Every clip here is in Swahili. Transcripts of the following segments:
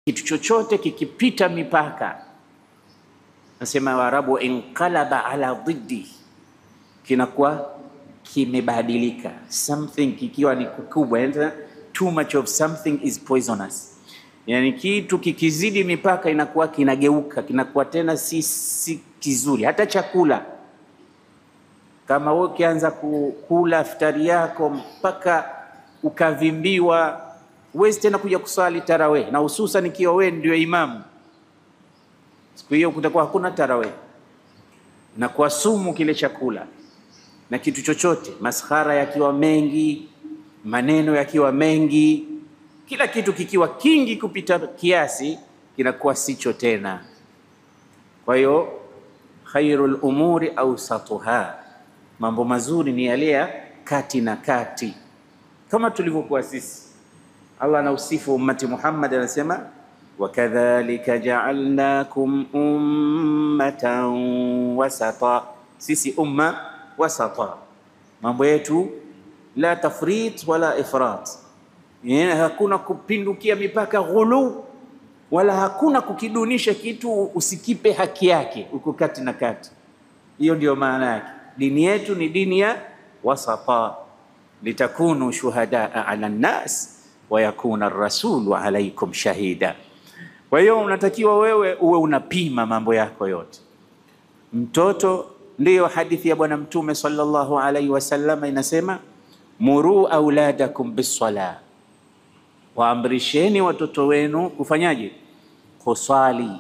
Kitu chochote kikipita mipaka, nasema Waarabu inqalaba ala dhiddi, kinakuwa kimebadilika. Something kikiwa ni kikubwa, too much of something is poisonous. Yani kitu kikizidi mipaka inakuwa kinageuka, kinakuwa tena si kizuri. Hata chakula, kama wewe ukianza kula iftari yako mpaka ukavimbiwa, huwezi tena kuja kuswali tarawih, na hususan ikiwa wewe ndio imamu. Siku hiyo kutakuwa hakuna tarawih, na kwa sumu kile chakula na kitu chochote, maskhara yakiwa mengi, maneno yakiwa mengi, kila kitu kikiwa kingi kupita kiasi kinakuwa sicho tena. Kwa hiyo khairul umuri awsatuha, mambo mazuri ni yale ya kati na kati, kama tulivyokuwa sisi. Allah anausifu ummati Muhammad, anasema wakadhalika ja'alnakum ummatan wasata, sisi umma wasata, mambo yetu la tafrit wala ifrat, hakuna kupindukia mipaka ghulu, wala hakuna kukidunisha kitu usikipe haki yake, uko kati na kati. Hiyo ndio maana yake. Dini yetu ni dini ya wasata, litakunu shuhadaa ala nnas wa yakuna rasulu alaikum shahida. Kwa hiyo unatakiwa wewe uwe unapima mambo yako yote. Mtoto, ndiyo hadithi ya Bwana Mtume sallallahu alaihi wasallam inasema, muru auladakum bisala, waamrisheni watoto wenu kufanyaje? Kuswali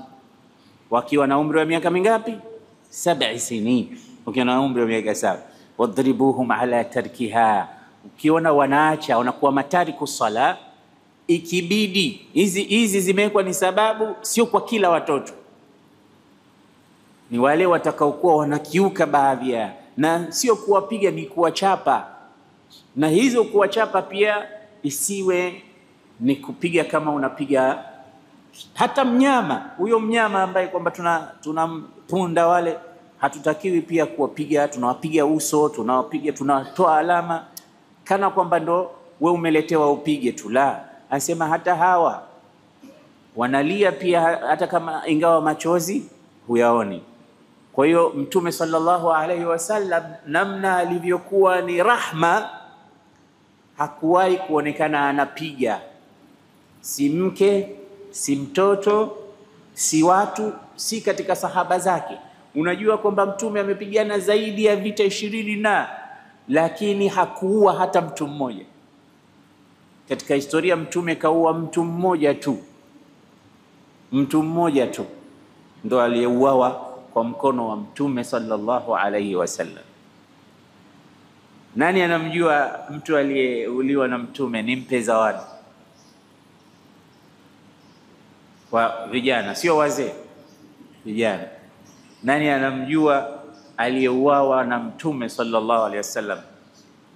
wakiwa na umri wa miaka mingapi? 7 sinin, wakiwa na umri wa miaka 7. Wadribuhum ala tarkiha, ukiona wanaacha wanakuwa matariku sala, ikibidi. Hizi zimewekwa ni sababu, sio kwa kila watoto, ni wale watakaokuwa wanakiuka baadhi ya, na sio kuwapiga, ni kuwachapa. Na hizo kuwachapa pia isiwe ni kupiga kama unapiga hata mnyama. Huyo mnyama ambaye kwamba tuna punda wale, hatutakiwi pia kuwapiga, tunawapiga uso, tunawapiga, tunatoa alama kana kwamba ndo we umeletewa upige tu. La, anasema hata hawa wanalia pia, hata kama ingawa machozi huyaoni. Kwa hiyo Mtume sallallahu alaihi wasallam namna alivyokuwa ni rahma, hakuwahi kuonekana anapiga, si mke, si mtoto, si watu, si katika sahaba zake. Unajua kwamba Mtume amepigana zaidi ya vita 20 na, lakini hakuua hata mtu mmoja. Katika historia Mtume kaua mtu mmoja tu, mtu mmoja tu ndo aliyeuawa kwa mkono wa Mtume sallallahu alaihi wasallam. Nani anamjua mtu aliyeuliwa na Mtume? Nimpe zawadi. Kwa vijana, sio wazee, vijana. Nani anamjua aliyeuawa na Mtume sallallahu alaihi wasallam?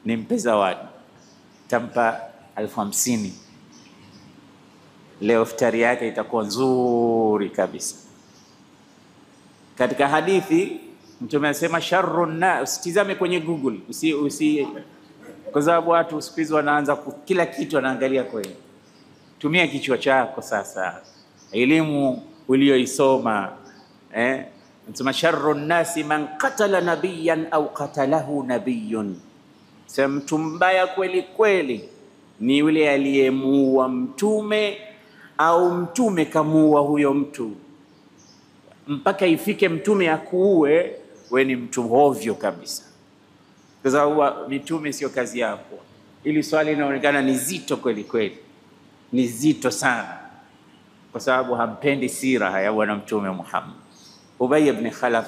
Nimpe zawadi, tampa 1050. Leo iftari yake itakuwa nzuri kabisa. Katika hadithi Mtume anasema sharrun nas, usitizame kwenye Google, usi kwa sababu watu siku hizi wanaanza kila kitu wanaangalia kwenye. Tumia kichwa chako sasa, elimu uliyoisoma. Anasema sharrun nasi man qatala nabiyan au qatalahu nabiyun, sema mtu mbaya kweli kweli ni yule aliyemuua mtume au mtume kamuua huyo mtu. Mpaka ifike mtume akuue, we ni mtu hovyo kabisa, kwa sababu mitume sio kazi yako. Ili swali linaonekana ni zito kweli kweli, ni zito sana, kwa sababu hampendi sira ya Bwana Mtume Muhammad. Ubay ibn Khalaf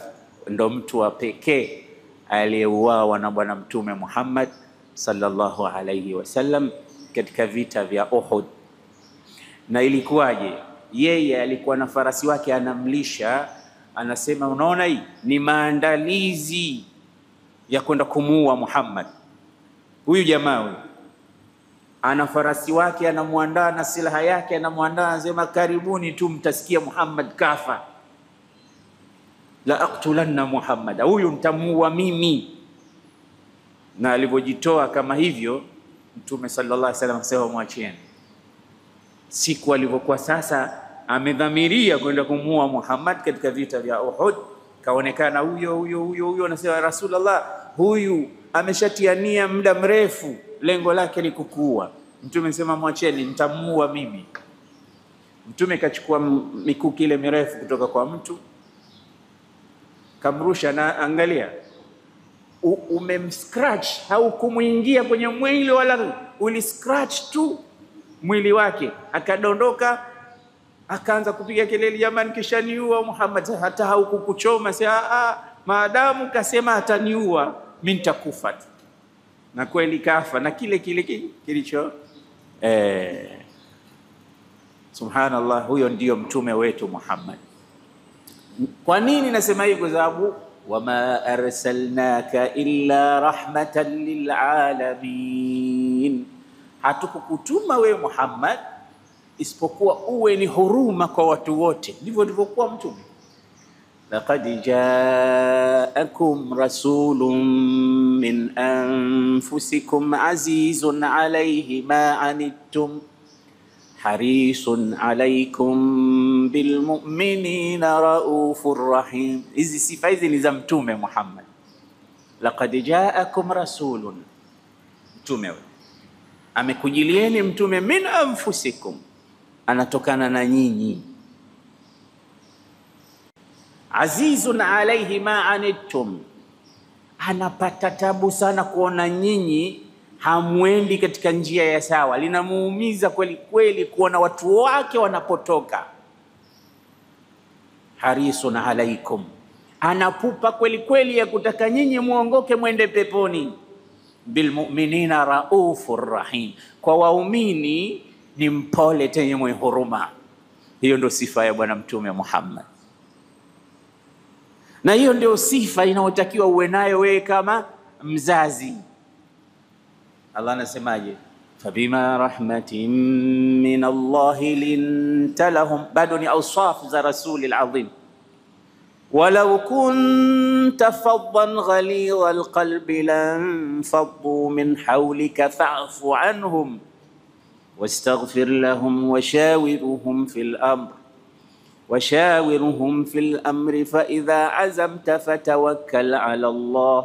ndo mtu wa pekee aliyeuawa na Bwana Mtume Muhammad sallallahu alayhi wasallam katika vita vya Uhud. Na ilikuwaje? Yeye alikuwa na farasi wake anamlisha, anasema unaona, hii ni maandalizi ya kwenda kumuua Muhammad. Huyu jamaa huyu ana farasi wake anamuandaa na silaha yake anamuandaa, anasema karibuni tu mtasikia Muhammad kafa, la aqtulanna Muhammad, huyu nitamuua mimi. Na alipojitoa kama hivyo, Mtume sallallahu alaihi wasallam akasema mwacheni. Siku alivyokuwa sasa amedhamiria kwenda kumuua Muhammad katika vita vya Uhud. Kaonekana huyo huyo huyo huyo, anasema Rasulullah, huyu ameshatia nia muda mrefu, lengo lake ni kukuua. Mtume anasema mwacheni, nitamuua mimi. Mtume kachukua mikuki ile mirefu kutoka kwa mtu, kamrusha, na angalia, umemscratch, haukumuingia kwenye mwili wala, uliscratch tu mwili wake, akadondoka, akaanza kupiga kelele, jamani, kishaniua Muhammad, hata haukukuchoma. Sasa maadamu kasema ataniua, mimi nitakufa tu. Na kweli kafa, na kile kile kilicho subhanallah, huyo ndiyo mtume wetu Muhammad. Kwa nini nasema hivi? Kwa sababu wama arsalnaka illa rahmatan lilalamin, hatukukutuma wewe Muhammad isipokuwa uwe ni huruma kwa watu wote. Ndivyo ndivyokuwa mtume. Laqad ja'akum rasulun min anfusikum azizun alayhi ma anittum harisun alaykum bilmu'minina raufur rahim. Hizi sifa hizi ni za mtume Muhammad. Laqad ja'akum rasulun, mtume amekujilieni mtume, min anfusikum, anatokana na nyinyi. Azizun alayhi ma anittum, anapata tabu sana kuona nyinyi hamwendi katika njia ya sawa, linamuumiza kweli kweli kuona watu wake wanapotoka. Harisun alaikum, anapupa kweli kweli ya kutaka nyinyi muongoke mwende peponi. Bilmu'minina raufur rahim, kwa waumini ni mpole tena mwenye huruma. Hiyo ndio sifa ya bwana mtume Muhammad, na hiyo ndio sifa inayotakiwa uwe nayo wewe kama mzazi. Allah anasemaje? Fabima rahmatin min Allahi linta lahum, bado ni awsaf za rasuli alazim. Walau kunta faddan ghalidha alqalbi lanfaddu min hawlika fa'fu anhum wastaghfir lahum washawirhum fil amr washawirhum fil amri fa idha azamta fatawakkal ala Allah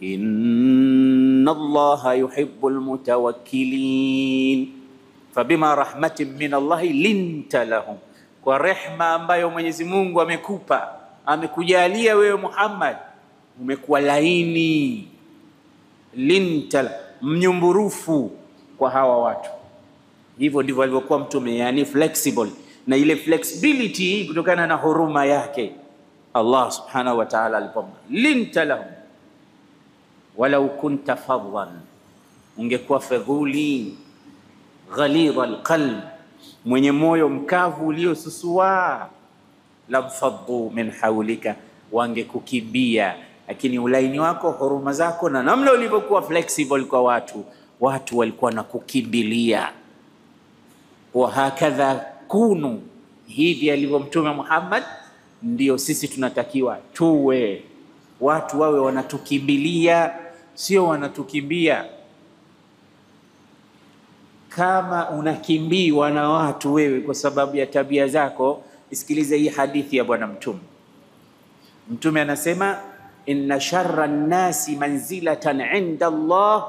inna Allaha yuhibbul mutawakkilin. Fabima rahmatin min Allahi linta lahum, kwa rehma ambayo Mwenyezi Mungu amekupa, amekujalia wewe Muhammad, umekuwa laini, linta, mnyumburufu kwa hawa watu. Hivyo ndivyo alivyokuwa mtume, yani flexible, na ile flexibility kutokana na huruma yake Allah subhanahu wa ta'ala alipompa linta lahum. Walau kunta faddan, ungekuwa fadhuli, ghalidha alqalb, mwenye moyo mkavu uliosusua, lamfaddu min hawlika, wangekukimbia. Lakini ulaini wako, huruma zako na namna ulivyokuwa flexible kwa watu, watu walikuwa na kukimbilia. Wa hakadha kunu, hivi alivyo mtume Muhammad ndio sisi tunatakiwa tuwe. Watu wawe wanatukimbilia, sio wanatukimbia. Kama unakimbiwa na watu wewe kwa sababu ya tabia zako, isikilize hii hadithi ya bwana mtume. Mtume anasema inna sharra nnasi manzilatan inda Allah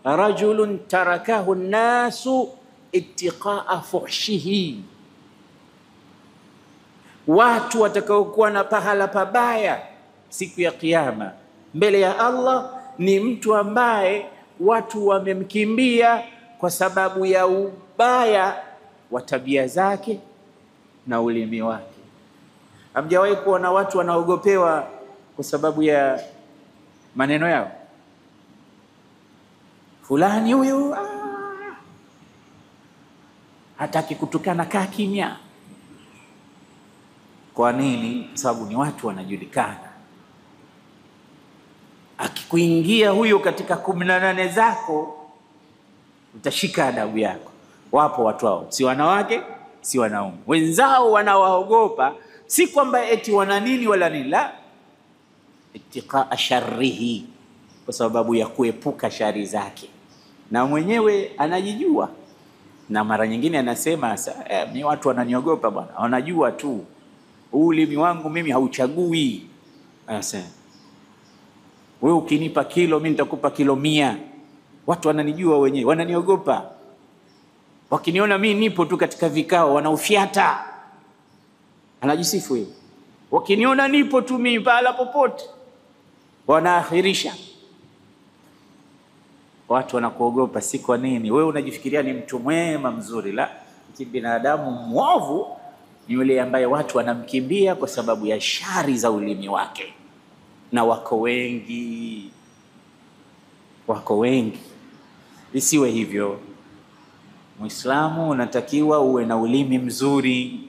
rajulun tarakahu nnasu ittiqaa fuhshihi, watu watakaokuwa na pahala pabaya siku ya kiyama mbele ya Allah ni mtu ambaye watu wamemkimbia kwa sababu ya ubaya wa tabia zake na ulimi wake. Hamjawahi kuona watu wanaogopewa kwa sababu ya maneno yao? Fulani huyu hataki kutukana, kaa kimya. Kwa nini? Sababu ni watu wanajulikana. Akikuingia huyo katika 18 zako, utashika adabu yako. Wapo watu hao, si wanawake si wanaume, wenzao wanawaogopa, si kwamba eti wana nini wala nini, la, ittiqaa sharrihi, kwa sababu ya kuepuka shari zake, na mwenyewe anajijua. Na mara nyingine anasema mi watu wananiogopa bwana, wanajua tu ulimi wangu mimi hauchagui. Anasema wewe ukinipa kilo mimi nitakupa kilo 100. Watu wananijua wenyewe, wananiogopa. Wakiniona mimi nipo tu katika vikao wanaufyata. Anajisifu yeye. Wakiniona nipo tu mimi pahala popote wanaakhirisha. Watu wanakuogopa, si kwa nini? Wewe unajifikiria ni mtu mwema mzuri, la, binadamu mwovu ni yule ambaye watu wanamkimbia kwa sababu ya shari za ulimi wake. Na wako wengi, wako wengi. Isiwe hivyo. Muislamu unatakiwa uwe na ulimi mzuri,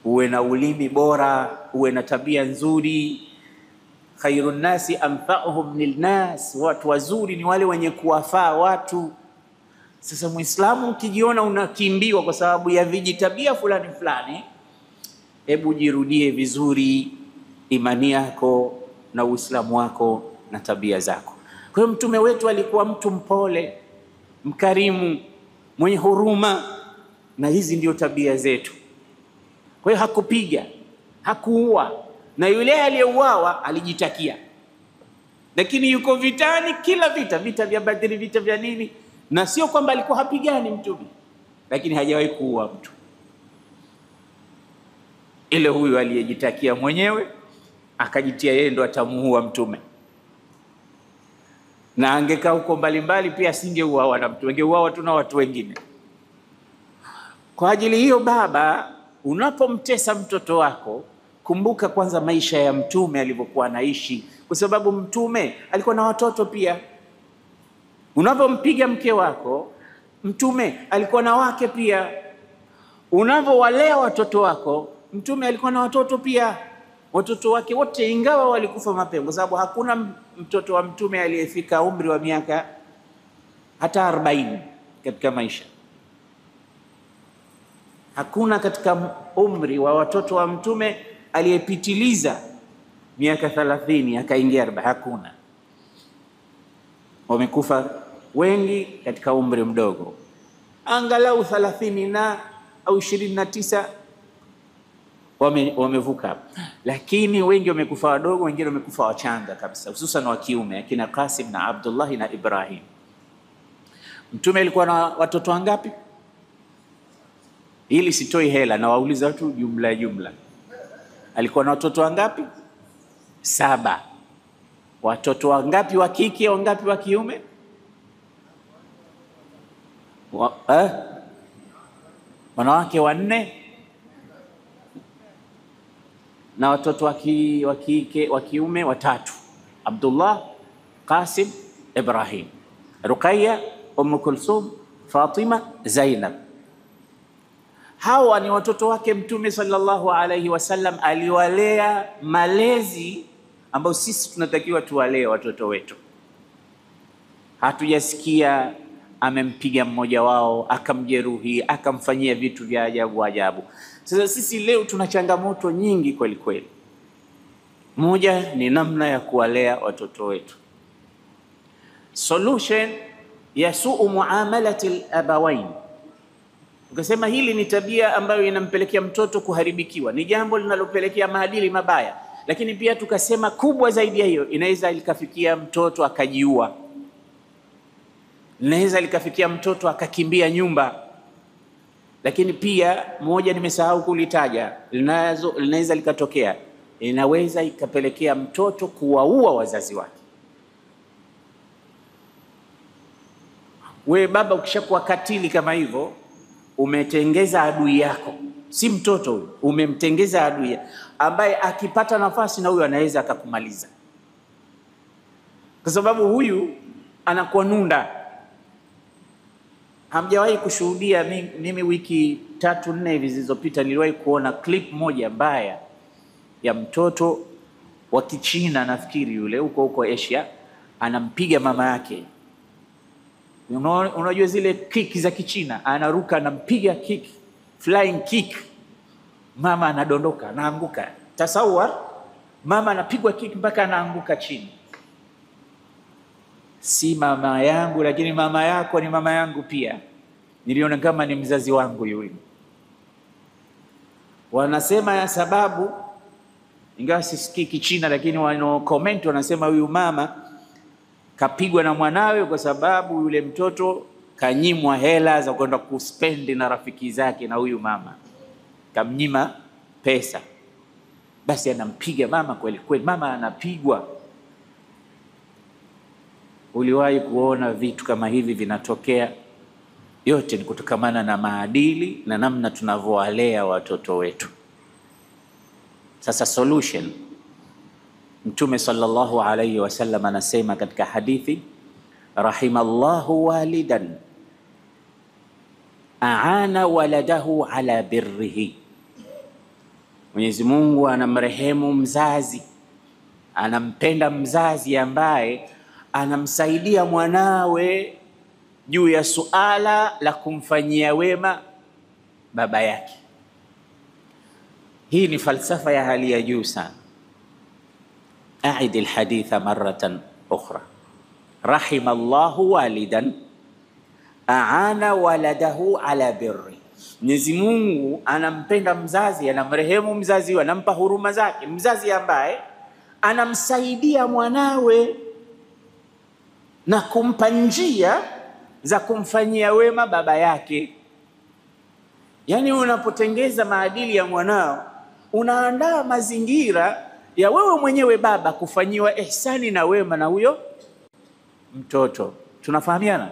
uwe na ulimi bora, uwe na tabia nzuri. Khairun nasi anfa'uhum lilnas, watu wazuri ni wale wenye kuwafaa watu. Sasa Muislamu ukijiona unakimbiwa kwa sababu ya vijitabia fulani fulani, hebu jirudie vizuri imani yako na Uislamu wako na tabia zako. Kwa hiyo mtume wetu alikuwa mtu mpole, mkarimu, mwenye huruma, na hizi ndio tabia zetu. Kwa hiyo hakupiga, hakuua, na yule aliyeuawa alijitakia. Lakini yuko vitani, kila vita, vita vya Badri, vita vya nini, na sio kwamba alikuwa hapigani mtume, lakini hajawahi kuua mtu. Ile huyu aliyejitakia mwenyewe akajitia yeye ndo atamuua mtume. Na angekaa huko mbalimbali pia asingeuawa na mtu, angeuawa tu na watu wengine. Kwa ajili hiyo, baba, unapomtesa mtoto wako, kumbuka kwanza maisha ya mtume alivyokuwa anaishi, kwa sababu mtume alikuwa na watoto pia. Unapompiga mke wako, mtume alikuwa na wake pia. Unapowalea watoto wako, mtume alikuwa na watoto pia. Watoto wake wote ingawa walikufa mapema, kwa sababu hakuna mtoto wa mtume aliyefika umri wa miaka hata 40 katika maisha. Hakuna katika umri wa watoto wa mtume aliyepitiliza miaka 30 akaingia 40, hakuna. Wamekufa wengi katika umri mdogo, angalau 30 na au 29 wamevuka. Lakini wengi wamekufa wadogo, wengine wamekufa wachanga kabisa, hususan wa kiume, akina Qasim na Abdullah na Ibrahim. Mtume alikuwa na watoto wangapi? Ili sitoi hela na wauliza watu jumla jumla. Alikuwa na watoto wangapi? 7. Watoto wangapi wa kike, wangapi wa kiume? Wanawake 4 na watoto wa kike wa kiume 3. Abdullah, Qasim, Ibrahim, Ruqayya, Kulthum, Fatima, Zainab. Hawa ni watoto wake Mtume sallallahu alaihi wasallam. Aliwalea malezi ambayo sisi tunatakiwa tuwalee watoto wetu. Hatujasikia amempiga mmoja wao, akamjeruhi, akamfanyia vitu vya ajabu ajabu. Sasa sisi leo tuna changamoto nyingi kweli kweli. Moja ni namna ya kuwalea watoto wetu. Solution ya suu muamalati al-abawain. Ukasema hili ni tabia ambayo inampelekea mtoto kuharibikiwa, ni jambo linalopelekea maadili mabaya. Lakini pia tukasema kubwa zaidi ya hiyo, inaweza likafikia mtoto akajiua, inaweza likafikia mtoto akakimbia nyumba. Lakini pia moja nimesahau kulitaja, linaweza likatokea, inaweza ikapelekea mtoto kuwaua wazazi wake. We baba, ukishakuwa katili kama hivyo, umetengeza adui yako. Si mtoto huyu, umemtengeza adui ambaye akipata nafasi na huyu anaweza akakumaliza, kwa sababu huyu anakuwa nunda. Hamjawahi kushuhudia? Mimi wiki 3-4 hivi zilizopita niliwahi kuona clip moja mbaya ya mtoto wa Kichina, nafikiri yule huko huko Asia, anampiga mama yake. Unajua zile kick za Kichina, anaruka anampiga kick, flying kick, mama anadondoka, anaanguka. Tasawar, mama anapigwa kick mpaka anaanguka chini. Si mama yangu, lakini mama yako ni mama yangu pia. Niliona kama ni mzazi wangu yule. Wanasema ya sababu, ingawa sisikii Kichina, lakini wana comment wanasema huyu mama kapigwa na mwanawe kwa sababu yule mtoto kanyimwa hela za kwenda kuspendi na rafiki zake, na huyu mama kamnyima pesa, basi anampiga mama kweli kweli, mama anapigwa. Uliwahi kuona vitu kama hivi vinatokea? Yote ni kutokamana na maadili na namna tunavyowalea watoto wetu. Sasa solution, Mtume sallallahu alayhi wasallam anasema katika hadithi, rahimallahu walidan aana waladahu ala birrihi, Mwenyezi Mungu anamrehemu mzazi, anampenda mzazi ambaye anamsaidia mwanawe juu ya suala la kumfanyia wema baba yake. Hii ni falsafa ya hali ya juu sana. Aid alhaditha maratan ukhra. Rahima Allahu walidan aana waladahu ala birri. Mwenyezi Mungu anampenda mzazi, anamrehemu mzazi, anampa huruma zake mzazi ambaye anamsaidia mwanawe na kumpa njia za kumfanyia wema baba yake. Yani unapotengeza maadili ya mwanao, unaandaa mazingira ya wewe mwenyewe baba kufanyiwa ihsani na wema na huyo mtoto. Tunafahamiana?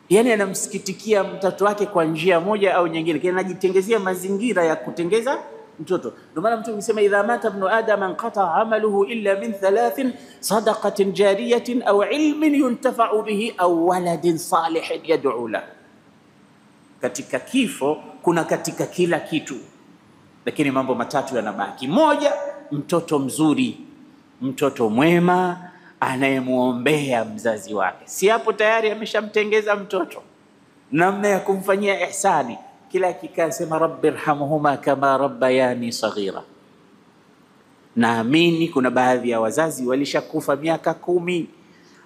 Yani anamsikitikia mtoto wake kwa njia moja au nyingine, lakini anajitengezea mazingira ya kutengeza mtoto. Ndio maana Mtume alisema idha mata ibnu adam anqata amaluhu illa min thalathin sadaqatin jariyatin au ilmin yuntafa'u bihi au waladin salihin yad'u lahu. Katika kifo kuna katika kila kitu, lakini mambo matatu yanabaki. Moja, mtoto mzuri, mtoto mwema anayemuombea mzazi wake. Si hapo tayari ameshamtengeza mtoto namna ya kumfanyia ihsani. Kila akikaa sema rabbirhamhuma kama rabbayani saghira. Naamini kuna baadhi ya wazazi walishakufa miaka 10,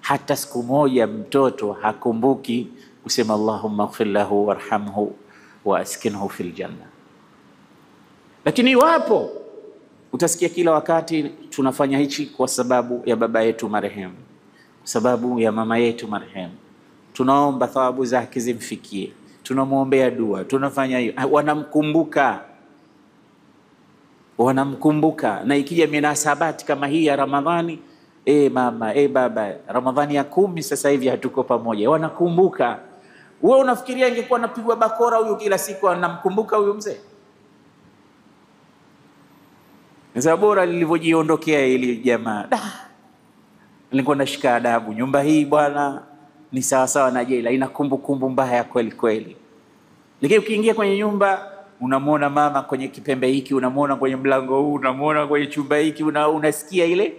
hata siku moja mtoto hakumbuki kusema Allahumma ighfir lahu warhamhu wa askinhu fil janna. Lakini wapo, utasikia kila wakati tunafanya hichi kwa sababu ya baba yetu marehemu, kwa sababu ya mama yetu marehemu, tunaomba thawabu zake zimfikie, tunamuombea dua, tunafanya hiyo. Wanamkumbuka, wanamkumbuka. Na ikija minasabati kama hii ya Ramadhani, mama, baba, Ramadhani ya 10 sasa hivi hatuko pamoja, wanakumbuka. Wewe unafikiria ingekuwa anapigwa bakora huyu kila siku anamkumbuka huyu mzee? Sasa bora lilivyojiondokea ili jamaa. Nilikuwa nashika adabu. Nyumba hii bwana ni sawa sawa na jela, ina kumbukumbu mbaya kweli kweli. Lakini ukiingia kwenye nyumba unamuona mama kwenye kipembe hiki, unamuona kwenye mlango huu, unamuona kwenye chumba hiki, unasikia ile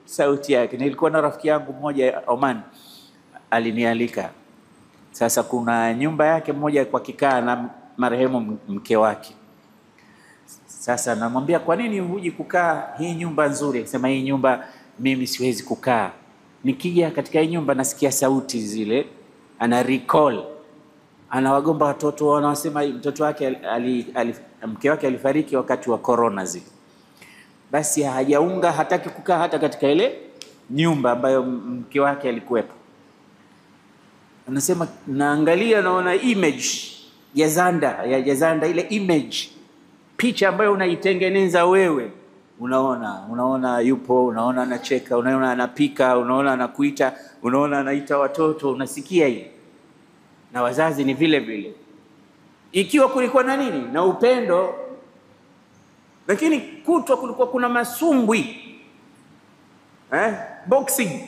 sauti yake. Nilikuwa na rafiki yangu mmoja Oman, alinialika. Sasa kuna nyumba yake mmoja kwa kikaa na marehemu mke wake. Sasa namwambia kwa nini huji kukaa hii nyumba nzuri? Akasema hii nyumba mimi siwezi kukaa. Nikija katika hii nyumba nasikia sauti zile, ana recall. Anawagomba watoto, wanasema mtoto wake mke wake alifariki wakati wa corona zile. Basi hajaunga, hataki kukaa hata katika ile nyumba ambayo mke wake alikuwepo. Anasema naangalia naona image ya Zanda, ya Zanda ile image, picha ambayo unaitengeneza wewe. Unaona yupo, unaona anacheka, unaona anapika, unaona anakuita, unaona anaita watoto, unasikia ile. Na wazazi ni vile vile. Ikiwa kulikuwa na nini? Na upendo. Lakini kutwa kulikuwa kuna masumbwi. Boxing.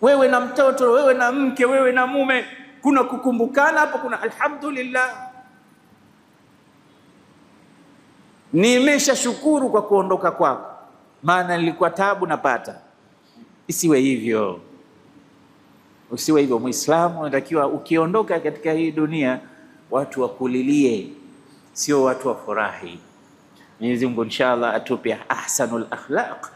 Wewe na mtoto, wewe na mke, wewe na mume, kuna kukumbukana hapo, kuna alhamdulillah. Nimeshashukuru kwa kuondoka kwako, maana nilikuwa taabu napata. Isiwe hivyo. Usiwe hivyo. Muislamu unatakiwa ukiondoka katika hii dunia watu wakulilie, sio watu wafurahi. Mwenyezi Mungu inshallah atupe ahsanul akhlaq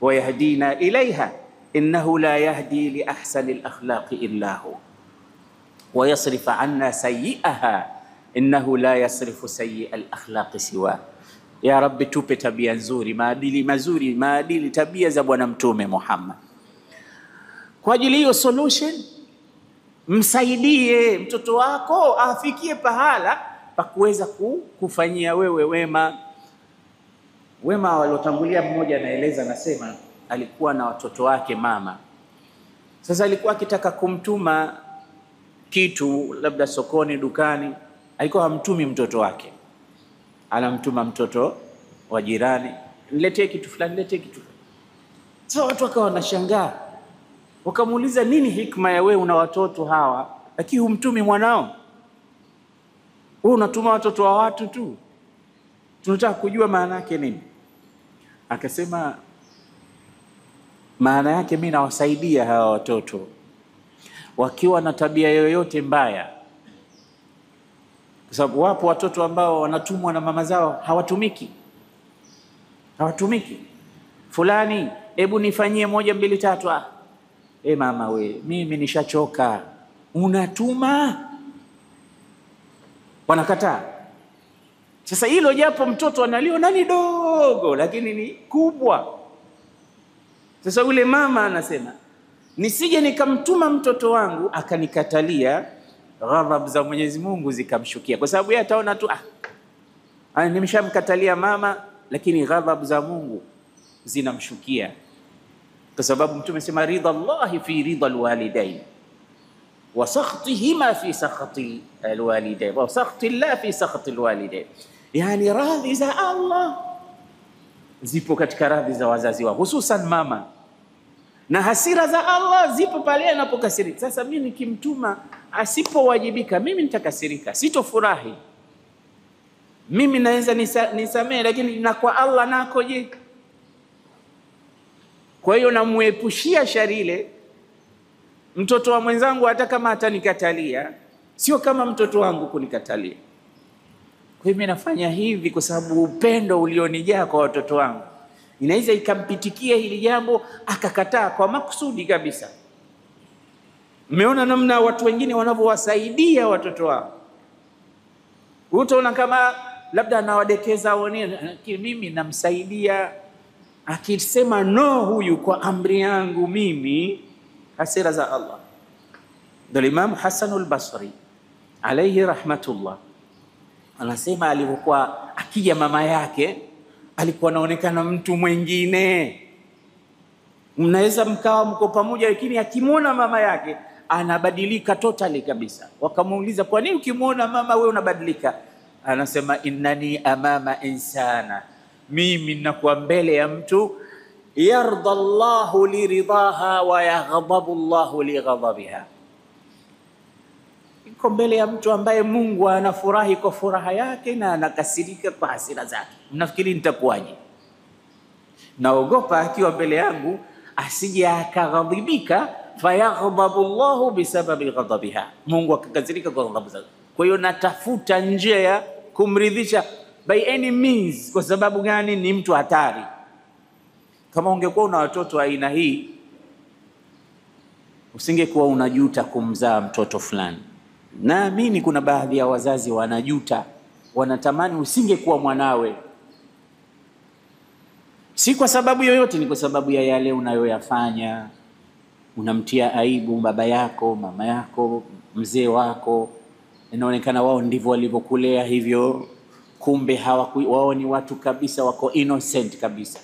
wa yahdina ilaiha innahu la yahdi li ahsanil akhlaqi illa hu. wa yasrifa anna sayyi'aha innahu la yasrifu sayyi'a al-akhlaqi siwa. Ya Rabbi, tupe tabia nzuri, maadili mazuri, maadili, tabia za Bwana Mtume Muhammad. Kwa ajili hiyo solution, msaidie mtoto wako afikie pahala pa kuweza kufanyia wewe wema. Wema waliotangulia, mmoja anaeleza, anasema alikuwa na watoto wake mama. Sasa alikuwa akitaka kumtuma kitu labda sokoni, dukani, alikuwa hamtumi mtoto wake, anamtuma mtoto wa jirani, niletee kitu fulani, niletee kitu fulani. Sasa watu wakawa wanashangaa, wakamuuliza nini hikma ya wewe una watoto hawa lakini humtumi mwanao? Wewe unatuma watoto wa watu tu, tunataka kujua maana yake nini. Akasema maana yake mimi nawasaidia hawa watoto wakiwa na tabia yoyote mbaya, kwa sababu wapo watoto ambao wanatumwa na mama zao hawatumiki, hawatumiki. Fulani, hebu nifanyie 1 2 3. Ah, mama we, mimi nishachoka. Unatuma, wanakataa. Sasa hilo japo mtoto analiona ni dogo, lakini ni kubwa. Sasa yule mama anasema nisije nikamtuma mtoto wangu akanikatalia, ghadhabu za Mwenyezi Mungu zikamshukia, kwa sababu yeye ataona tu nimeshamkatalia mama, lakini ghadhabu za Mungu zinamshukia, kwa sababu Mtume sema ridha Allahi fi ridha alwalidain wa sakhtihima fi sakhati alwalidain wa sakhti Allah fi sakhati alwalidain. Yani radhi za Allah zipo katika radhi za wazazi wao, hususan mama, na hasira za Allah zipo pale anapokasirika. Sasa mimi nikimtuma asipowajibika, mimi nitakasirika, sitofurahi. Mimi naweza nisamee, lakini na kwa Allah nako je? Kwa hiyo namuepushia shari ile mtoto wa mwenzangu, hata kama atanikatalia, sio kama mtoto wangu kunikatalia. Kwa hiyo mimi nafanya hivi kwa sababu upendo ulionijaa kwa watoto wangu. Inaweza ikampitikia hili jambo akakataa kwa makusudi kabisa. Mmeona namna watu wengine wanavyowasaidia watoto wao. Utaona kama labda anawadekeza au nini, lakini mimi namsaidia. Akisema no huyu kwa amri yangu mimi, hasira za Allah. Ndio Imam Hasan al-Basri alayhi rahmatullah anasema alivyokuwa akija mama yake alikuwa anaonekana mtu mwingine. Mnaweza mkawa mko pamoja, lakini akimwona mama yake anabadilika totally kabisa. Wakamuuliza, kwa nini ukimwona mama wewe unabadilika? Anasema innani amama insana, mimi ninakuwa mbele ya mtu yarda Allahu liridhaha wa yaghdabu Allahu lighadabiha. Niko mbele ya mtu ambaye Mungu anafurahi kwa furaha yake na anakasirika kwa hasira zake. Mnafikiri nitakuwaje? Naogopa akiwa mbele yangu asije akaghadhibika, fayaghdabu Allahu bisababi ghadabiha, Mungu akakasirika kwa ghadhabu zake. Kwa hiyo natafuta njia ya kumridhisha by any means. Kwa sababu gani? Ni mtu hatari. Kama ungekuwa una watoto aina hii, usingekuwa unajuta kumzaa mtoto fulani. Naamini kuna baadhi ya wazazi wanajuta, wanatamani usingekuwa mwanawe. Si kwa sababu yoyote, ni kwa sababu ya yale unayoyafanya. Unamtia aibu baba yako, mama yako, mzee wako. Inaonekana wao ndivyo walivyokulea hivyo, kumbe wao ni watu kabisa, wako innocent kabisa.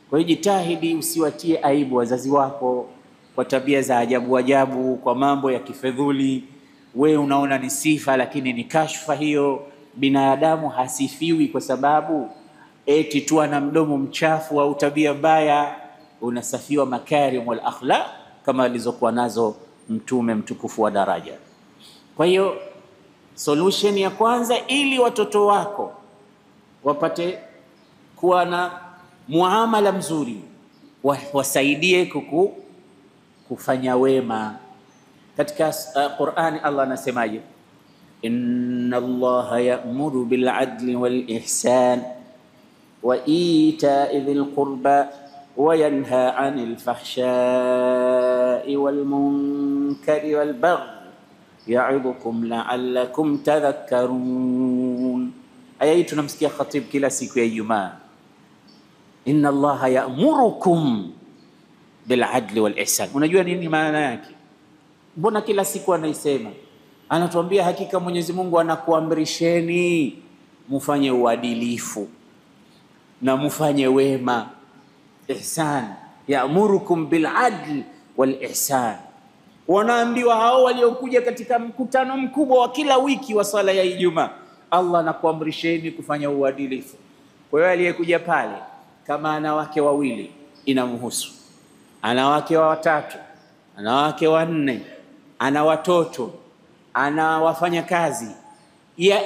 Kwa hiyo jitahidi usiwatie aibu wazazi wako kwa tabia za ajabu ajabu, kwa mambo ya kifedhuli. We unaona ni sifa, lakini ni kashfa hiyo. Binadamu hasifiwi kwa sababu eti tu ana mdomo mchafu au tabia mbaya. Unasafiwa makarimul akhlaq kama alizokuwa nazo Mtume mtukufu wa daraja. Kwa hiyo solution ya kwanza, ili watoto wako wapate kuwa na muamala mzuri, wasaidie kufanya wema. Katika Qur'ani Allah anasemaje? Inna Allaha ya'muru bil adli wal ihsan wa ita'i dhil qurba wa yanha 'anil fahsha'i wal munkari wal baghi Yaidhukum la'allakum tadhakkarun. Aya hii tunamsikia khatib kila siku ya Ijumaa. Inna Allaha ya'murukum bil adli wal ihsan. Unajua nini maana yake? Mbona kila siku anaisema? Anatuambia hakika Mwenyezi Mungu anakuamrisheni mufanye uadilifu na mufanye wema. Ihsan, ya'murukum bil adli wal ihsan. Wanaambiwa hao waliokuja katika mkutano mkubwa wa kila wiki wa sala ya Ijumaa, Allah anakuamrisheni kufanya uadilifu. Kwa hiyo aliyekuja pale kama ana wake wawili inamhusu, ana wake watatu, ana wake wanne, ana watoto, ana wafanyakazi,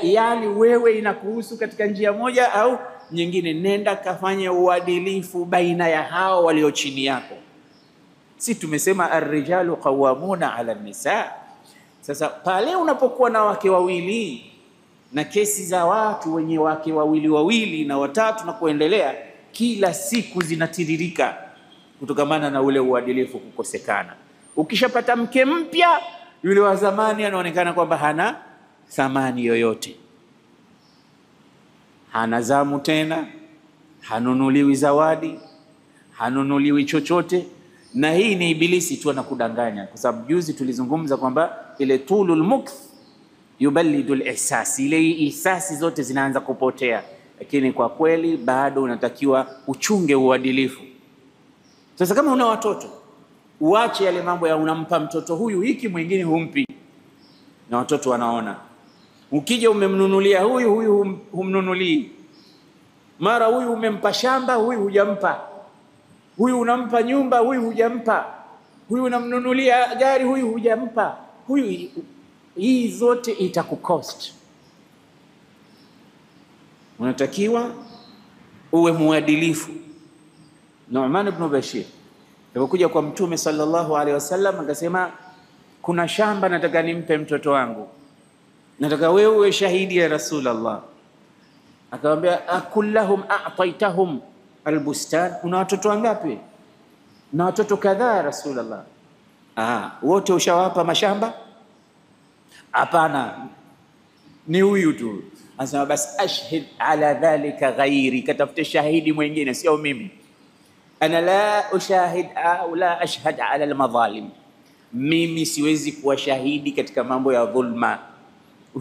yaani wewe inakuhusu katika njia moja au nyingine. Nenda kafanye uadilifu baina ya hao walio chini yako. Si tumesema arrijalu qawwamuna ala nisa? Sasa pale unapokuwa na wake wawili na kesi za watu wenye wake wawili wawili na watatu na kuendelea, kila siku zinatiririka kutokamana na ule uadilifu kukosekana. Ukishapata mke mpya, yule wa zamani anaonekana kwamba hana thamani yoyote, hana zamu tena, hanunuliwi zawadi, hanunuliwi chochote. Na hii ni ibilisi tu anakudanganya, kwa sababu juzi tulizungumza kwamba ile tulul mukth yubalidul ihsas, ile ihsasi zote zinaanza kupotea. Lakini kwa kweli bado unatakiwa uchunge uadilifu. Sasa kama una watoto, uache yale mambo ya unampa mtoto huyu hiki, mwingine humpi, na watoto wanaona. Ukija umemnunulia huyu, huyu humnunulii. Mara huyu umempa shamba, huyu hujampa. Huyu unampa nyumba, huyu hujampa. Huyu unamnunulia gari, huyu hujampa. Huyu, hii zote itakukost. Unatakiwa uwe muadilifu. Nu'man ibn Bashir alipokuja kwa Mtume sallallahu alaihi wasallam akasema, kuna shamba nataka nimpe mtoto wangu, nataka wewe uwe shahidi ya Rasulullah. Akamwambia, akullahum a'taitahum albustan, una watoto wangapi? Na watoto kadhaa Rasulullah. Ah, wote ushawapa mashamba? Hapana, ni huyu tu. Anasema basi ashhid ala dhalika ghairi, katafute shahidi mwingine, sio mimi. Ana la ushahid au la ashhad ala almadhalim, mimi siwezi kuwa shahidi katika mambo ya dhulma.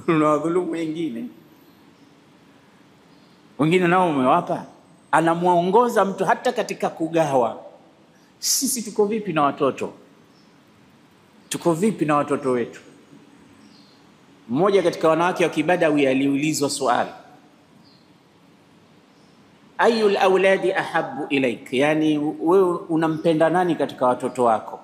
Unawadhulumu wengine, wengine nao umewapa. Anamuongoza mtu hata katika kugawa. Sisi tuko vipi na watoto? Tuko vipi na watoto wetu? Mmoja katika wanawake wa Kibadawi aliulizwa swali, ayul auladi ahabbu ilaik, yani wewe unampenda nani katika watoto wako?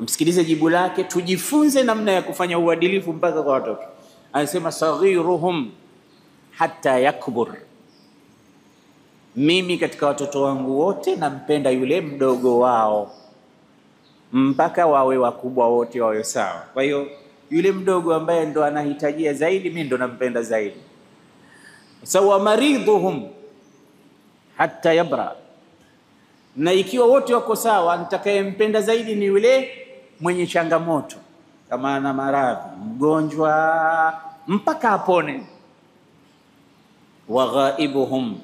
Msikilize jibu lake, tujifunze namna ya kufanya uadilifu mpaka kwa watoto. Anasema saghiruhum hatta yakbur, mimi katika watoto wangu wote nampenda yule mdogo wao mpaka wawe wakubwa wote wawe sawa. Kwa hiyo yule mdogo ambaye ndo anahitajia zaidi, mimi ndo nampenda zaidi. Sawa maridhuhum hatta yabra, na ikiwa wote wako sawa, nitakayempenda zaidi ni yule mwenye changamoto, kama ana maradhi, mgonjwa, mpaka apone. Wa ghaibuhum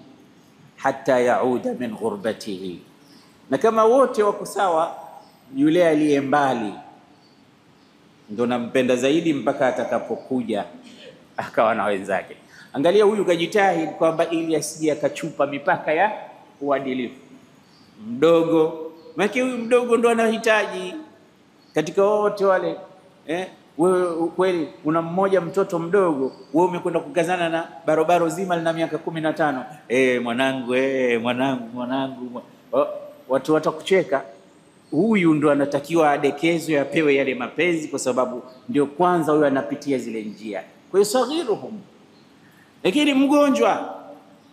hatta yauda min ghurbatihi, na kama wote wako sawa, yule aliye mbali ndo nampenda zaidi mpaka atakapokuja akawa na wenzake. Angalia huyu kajitahidi kwamba ili asije akachupa mipaka ya uadilifu. Mdogo, maana huyu mdogo ndo anahitaji katika wote wale. Wewe kweli una mmoja mtoto mdogo, wewe umekwenda kukazana na barobaro zima lina miaka 15. Mwanangu, mwanangu, mwanangu. Watu watakucheka. Huyu ndo anatakiwa adekezwe, apewe yale mapenzi, kwa sababu ndio kwanza huyu anapitia zile njia. Kwa hiyo saghiruhum. Lakini mgonjwa,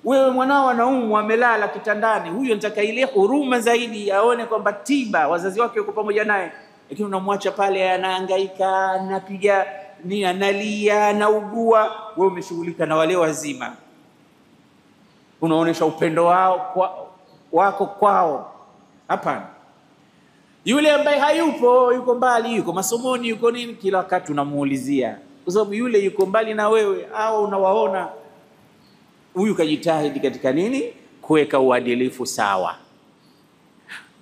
wewe mwanao anaumwa, amelala kitandani, huyu anataka ile huruma zaidi, aone kwamba tiba, wazazi wake wako pamoja naye. Lakini unamwacha pale anahangaika, anapiga ni, analia, anaugua, wewe umeshughulika na wale wazima. Unaonesha upendo wao wako kwao. Hapana. Yule ambaye hayupo, yuko mbali, yuko masomoni, yuko nini, kila wakati unamuulizia, kwa sababu yule yuko mbali na wewe, au unawaona. Huyu kajitahidi katika nini? Kuweka uadilifu sawa.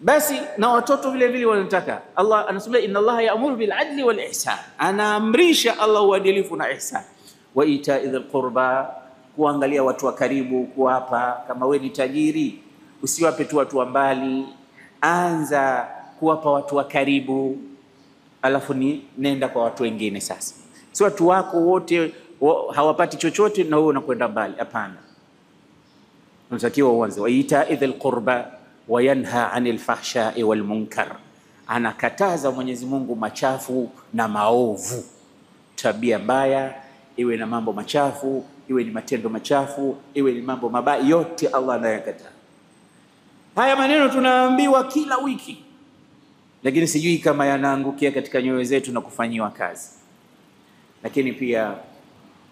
Basi na watoto vile vile wanataka. Allah anasema inna Allaha ya'muru bil adli wal ihsan, anaamrisha Allah uadilifu na ihsan. Wa ita'i dhil qurba, kuangalia watu wa karibu, kuwapa. Kama we ni tajiri, usiwape tu watu wa mbali, anza kuwapa watu wa karibu, alafu ni nenda kwa watu wengine. Sasa si watu wako wote hawapati chochote na wewe unakwenda mbali, hapana. Unatakiwa uanze wa ita'i dhil qurba wa yanha 'anil fahsha'i wal munkar, anakataza Mwenyezi Mungu machafu na maovu. Tabia mbaya, iwe na mambo machafu, iwe ni matendo machafu, iwe ni mambo mabaya, yote Allah anayakataa. Haya maneno tunaambiwa kila wiki, lakini sijui kama yanaangukia katika nyoyo zetu na kufanyiwa kazi. Lakini pia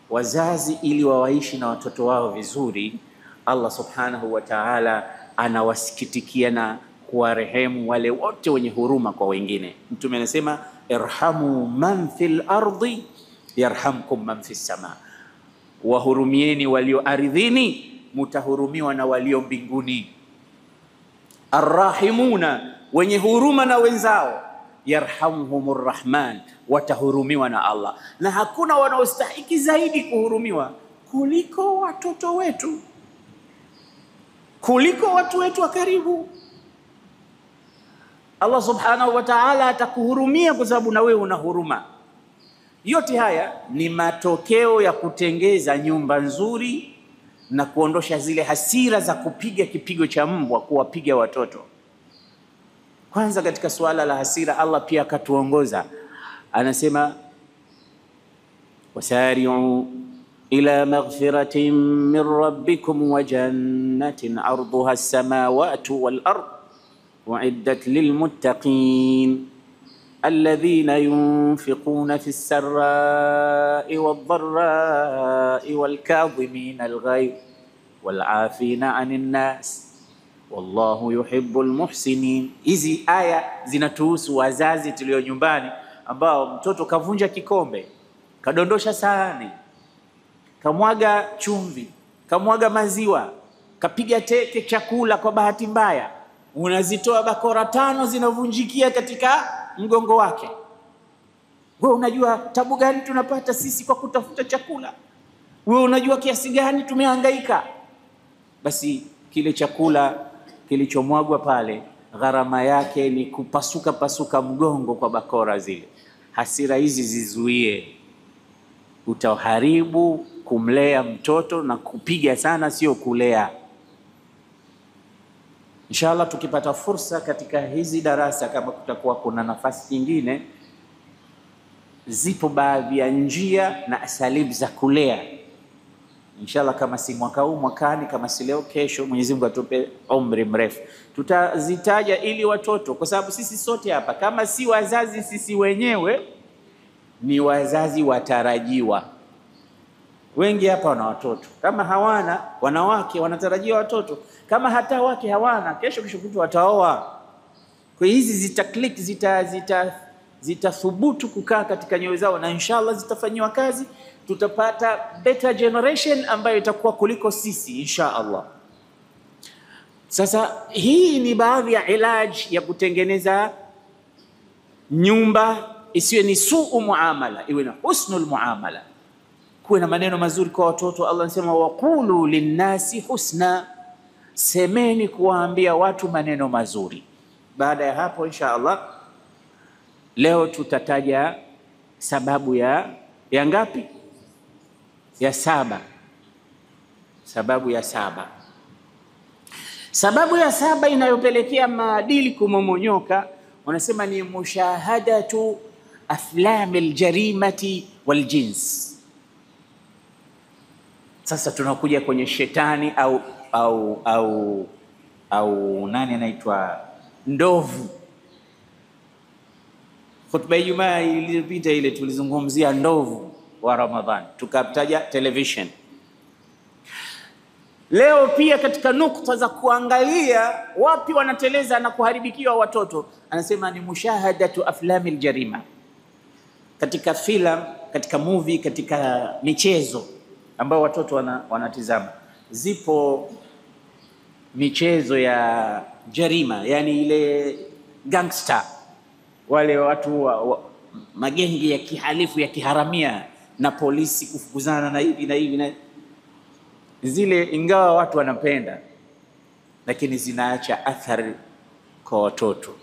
wazazi, ili wawaishi na watoto wao vizuri, Allah subhanahu wa ta'ala anawasikitikia na kuwarehemu wale wote wenye huruma kwa wengine. Mtume anasema irhamu man fil ardi yarhamkum man fis sama, wahurumieni walio ardhini, mutahurumiwa na walio mbinguni. Arrahimuna, wenye huruma na wenzao, yarhamuhumur rahman, watahurumiwa na Allah. Na hakuna wanaostahiki zaidi kuhurumiwa kuliko watoto wetu, kuliko watu wetu wa karibu. Allah subhanahu wa ta'ala atakuhurumia kwa sababu na wewe una huruma. Yote haya ni matokeo ya kutengeza nyumba nzuri na kuondosha zile hasira za kupiga kipigo cha mbwa, kuwapiga watoto. Kwanza katika suala la hasira, Allah pia akatuongoza, anasema wasari'u ila maghfiratin min rabbikum wa jannatin arduha as-samawati wal ard uiddat lilmuttaqin alladhina yunfiquna fi as-sarra'i wad-dharra'i wal-kadhimina al-ghayz wal-'afina 'anil nas wallahu yuhibbul muhsinin. Hizi aya zinatuhusu wazazi tulio nyumbani, ambao mtoto kavunja kikombe, kadondosha sahani, kamwaga chumvi, kamwaga maziwa, kapiga teke chakula kwa bahati mbaya, unazitoa bakora 5 zinavunjikia katika mgongo wake. Wewe unajua tabu gani tunapata sisi kwa kutafuta chakula? Wewe unajua kiasi gani tumehangaika? Basi kile chakula kilichomwagwa pale, gharama yake ni kupasuka pasuka mgongo kwa bakora zile. Hasira hizi zizuie, utaharibu kumlea mtoto, na kupiga sana sio kulea. Inshallah tukipata fursa katika hizi darasa, kama kutakuwa kuna nafasi nyingine, zipo baadhi ya njia na asalibu za kulea. Inshallah kama si mwaka huu, mwakani, kama si leo, kesho, Mwenyezi Mungu atupe umri mrefu, tutazitaja ili watoto, kwa sababu sisi sote hapa kama si wazazi sisi wenyewe ni wazazi watarajiwa. Wengi hapa wana watoto, kama hawana wanawake wanatarajia watoto, kama hata wake hawana, kesho kesho kutwa wataoa. Kwa hizi zita click, zitathubutu kukaa katika nyoyo zao, na inshallah zitafanyiwa kazi, tutapata better generation ambayo itakuwa kuliko sisi inshallah. Sasa hii ni baadhi ya ilaji ya kutengeneza nyumba isiwe ni suu muamala, iwe na husnul muamala, kuwe na maneno mazuri kwa watoto. Allah anasema waqulu linnasi husna, semeni kuwaambia watu maneno mazuri. Baada ya hapo inshallah leo tutataja sababu ya ngapi? Ya saba. Sababu ya saba. Sababu ya saba inayopelekea maadili kumomonyoka, wanasema ni mushahadatu aflam aljarimati waljins. Sasa tunakuja kwenye shetani au au au au nani anaitwa ndovu. Khutba ya Ijumaa iliyopita ile tulizungumzia ndovu wa Ramadhani, tukataja television. Leo pia katika nukta za kuangalia wapi wanateleza na kuharibikiwa watoto, anasema ni mushahadatu aflami aljarima, katika filamu, katika movie, katika michezo ambayo watoto wanatizama. Zipo michezo ya jarima, yani ile gangster, wale watu magengi ya kihalifu ya kiharamia na polisi kufukuzana na hivi na hivi na zile, ingawa watu wanapenda, lakini zinaacha athari kwa watoto.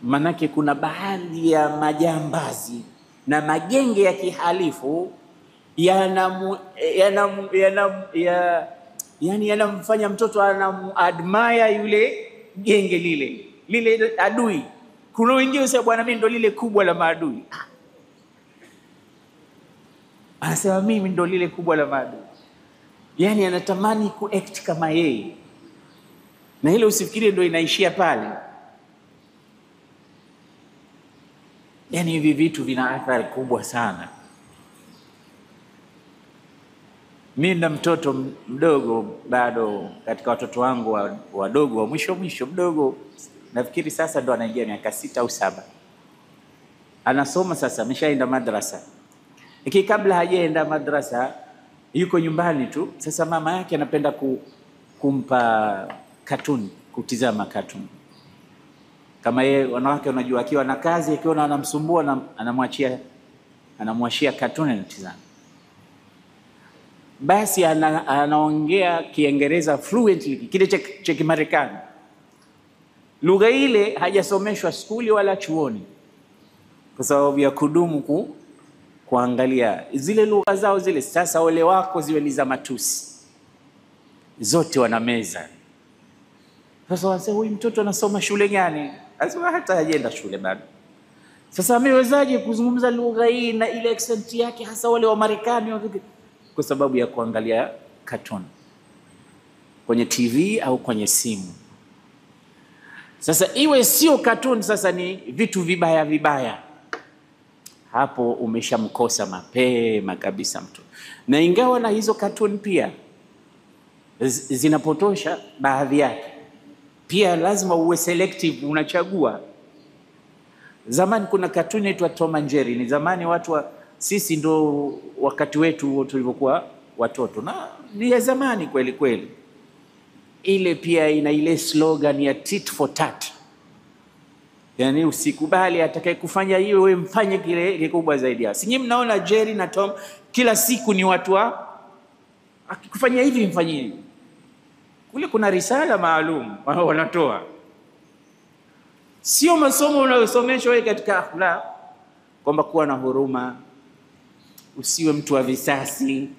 Manake kuna baadhi ya majambazi na magenge ya kihalifu yani yanamfanya mtoto anamuadmire yule genge lile lile adui. Kuna wengine usema bwana, mimi ndo lile kubwa la maadui. Anasema mimi ndo lile kubwa la maadui, yani anatamani kuact kama yeye, na ile usifikirie ndo inaishia pale. Yani hivi vitu vina athari kubwa sana. Mimi na mtoto mdogo bado, katika watoto wangu wadogo wa mwisho mwisho mdogo, nafikiri sasa ndo anaingia miaka 6 au 7, anasoma sasa, ameshaenda madrasa. Lakini kabla hajaenda madrasa yuko nyumbani tu. Sasa mama yake anapenda kumpa cartoon, kutizama cartoon. Kama yeye wanawake unajua, akiwa na kazi, akiona anamsumbua, anamwachia cartoon anatizama. Basi anaongea Kiingereza fluently, kile cha Kimarekani. Lugha ile hajasomeshwa skuli wala chuoni, kwa sababu ya kudumu kuangalia zile lugha zao zile. Sasa ole wako ziwe ni za matusi, zote wanameza. Sasa wanasema huyu mtoto anasoma shule gani? Anasema hata hajaenda shule bado. Sasa amewezaje kuzungumza lugha hii na ile accent yake, hasa wale wa Marekani? Kwa sababu ya kuangalia cartoon kwenye TV au kwenye simu. Sasa iwe sio cartoon, sasa ni vitu vibaya vibaya, hapo umeshamkosa mapema kabisa mtu. Na ingawa na hizo cartoon pia zinapotosha baadhi yake, pia lazima uwe selective, unachagua. Zamani kuna cartoon inaitwa Tom and Jerry. Ni zamani watu sisi ndo wakati wetu tulivyokuwa watoto, na ni ya zamani kweli kweli. Ile pia ina ile slogan ya tit for tat, yani usikubali atakayekufanya hiyo wewe mfanye kile kikubwa zaidi. Si nyinyi mnaona Jerry na Tom kila siku ni watu wa akikufanyia hivi mfanyie hivi. Kule kuna risala maalum wanatoa, sio masomo unayosomeshwa wewe katika akhlaq, kwamba kuwa na huruma, usiwe mtu wa visasi,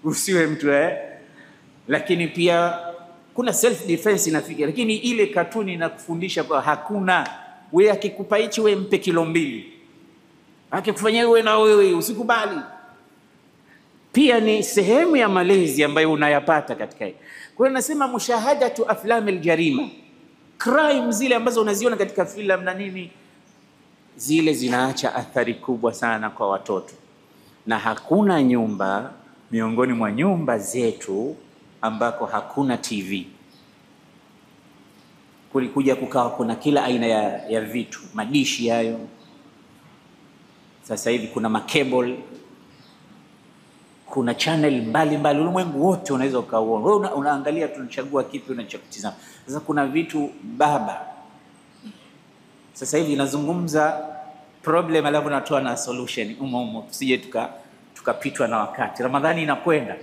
usiwe mtu lakini pia kuna self defense inafika. Lakini ile katuni inakufundisha kwa hakuna, wewe akikupa hichi wewe mpe kilo 2, akikufanyia wewe na wewe usikubali. Pia ni sehemu ya malezi ambayo unayapata katika hii. Kwa hiyo nasema mushahadatu aflami aljarima, crime zile ambazo unaziona katika filamu na nini, zile zinaacha athari kubwa sana kwa watoto. Na hakuna nyumba miongoni mwa nyumba zetu ambako hakuna TV. Kulikuja kukawa kuna kila aina ya vitu, madishi hayo. Sasa hivi kuna makebol, kuna channel mbalimbali, ulimwengu wote unaweza ukauona. Wewe unaangalia, tunachagua kipi unachokutizama. Sasa kuna vitu baba, sasa hivi nazungumza problem alafu natoa na solution umo umo, tusije tukapitwa na wakati. Ramadhani inakwenda.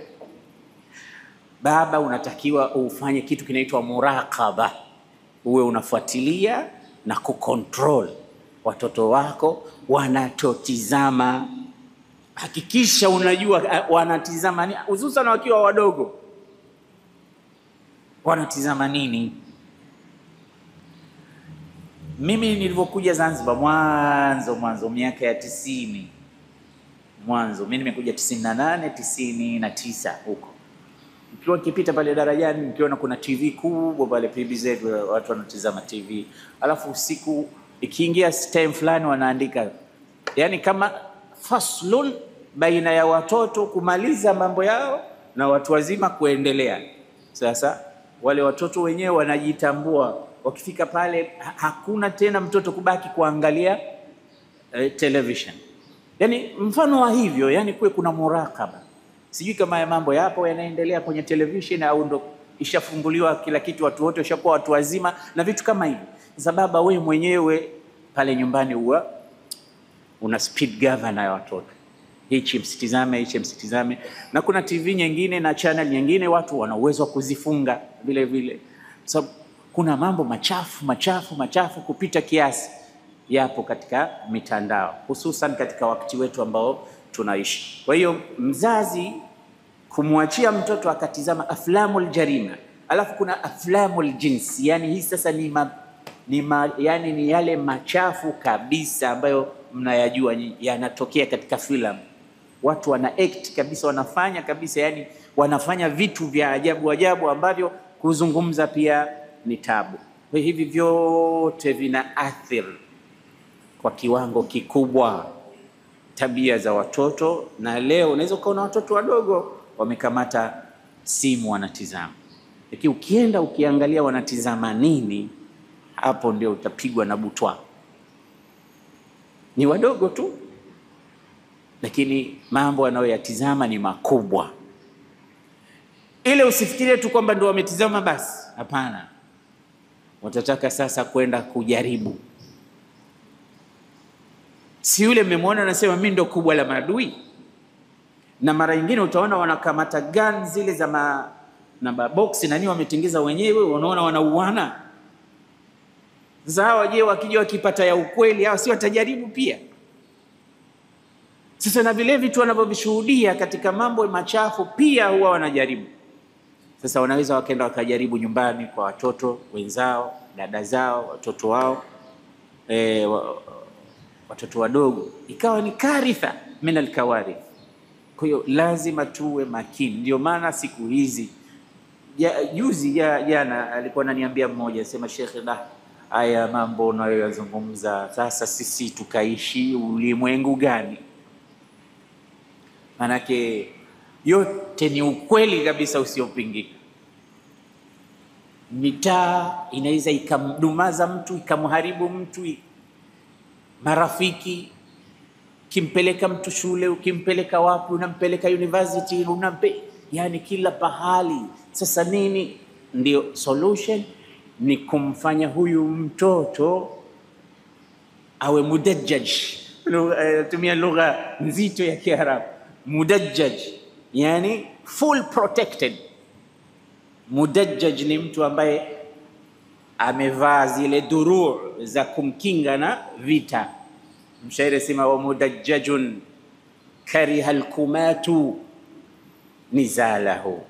Baba unatakiwa ufanye kitu kinaitwa muraqaba, uwe unafuatilia na kucontrol watoto wako wanachotizama. Hakikisha unajua wanatizama nini, hususan wakiwa wadogo, wanatizama nini. Mimi nilivyokuja Zanzibar mwanzo miaka ya 90 mwanzo, mimi nimekuja 98 99 huko. Nikiwa nikipita pale darajani nikiona kuna TV kubwa pale PBZ, watu wanatizama TV. Alafu usiku ikiingia time fulani wanaandika, yani kama faslun baina ya watoto kumaliza mambo yao na watu wazima kuendelea. Sasa wale watoto wenyewe wanajitambua, wakifika pale hakuna tena mtoto kubaki kuangalia television. Yani mfano wa hivyo, yani kuwe kuna murakaba. Sijui kama ya mambo yapo yanaendelea kwenye television au ndo ishafunguliwa kila kitu, watu wote washakuwa watu wazima na vitu kama hivi. Sasa baba, wewe mwenyewe pale nyumbani huwa una speed governor ya watoto, hichi msitizame, hichi msitizame. Na kuna TV nyingine na channel nyingine watu wana uwezo wa kuzifunga vile vile, sababu kuna mambo machafu machafu machafu kupita kiasi yapo katika mitandao, hususan katika wakati wetu ambao tunaishi. Kwa hiyo mzazi kumwachia mtoto akatizama aflamul jarima, alafu kuna aflamul jinsi, yani hii sasa yani ni yale machafu kabisa ambayo mnayajua yanatokea katika filamu. Watu wana act kabisa, wanafanya kabisa, yani wanafanya vitu vya ajabu ajabu ambavyo kuzungumza pia ni tabu. Kwa hivi vyote vina athiri kwa kiwango kikubwa tabia za watoto. Na leo unaweza ukaona watoto wadogo wamekamata simu wanatizama, lakini ukienda ukiangalia wanatizama nini, hapo ndio utapigwa na butwa. Ni wadogo tu, lakini mambo wanayoyatizama ni makubwa. Ile usifikirie tu kwamba ndio wametizama basi, hapana. Watataka sasa kwenda kujaribu. Si yule mmemwona anasema mimi ndo kubwa la maadui. Na mara nyingine utaona wanakamata gun zile za na maboksi na nini wametengeza wenyewe, unaona wanauana. Sasa hawa je, wakija wakipata ya ukweli hawa si watajaribu pia? Sasa na vile vitu wanavyovishuhudia katika mambo machafu pia huwa wanajaribu. Sasa wanaweza wakaenda wakajaribu nyumbani kwa watoto wenzao, dada zao, watoto wao, watoto wadogo, ikawa ni karitha min alkawarith. Kwa hiyo lazima tuwe makini. Ndio maana siku hizi juzi jana alikuwa ananiambia mmoja, sema Sheikh, haya mambo unayoyazungumza sasa sisi tukaishi ulimwengu gani? Manake yote ni ukweli kabisa usiopingika. Mitaa inaweza ikamdumaza mtu, ikamharibu mtu, marafiki, ukimpeleka mtu shule, ukimpeleka wapi, unampeleka university, yani kila pahali. Sasa nini ndio solution? Ni kumfanya huyu mtoto awe mudajjaj. Tumia lugha nzito ya Kiarabu, mudajjaj, yani full protected. Mudajjaj ni mtu ambaye amevaa zile duruu za kumkinga na vita. Mshairi sema wa mudajjajun kariha alkumatu nizalahu.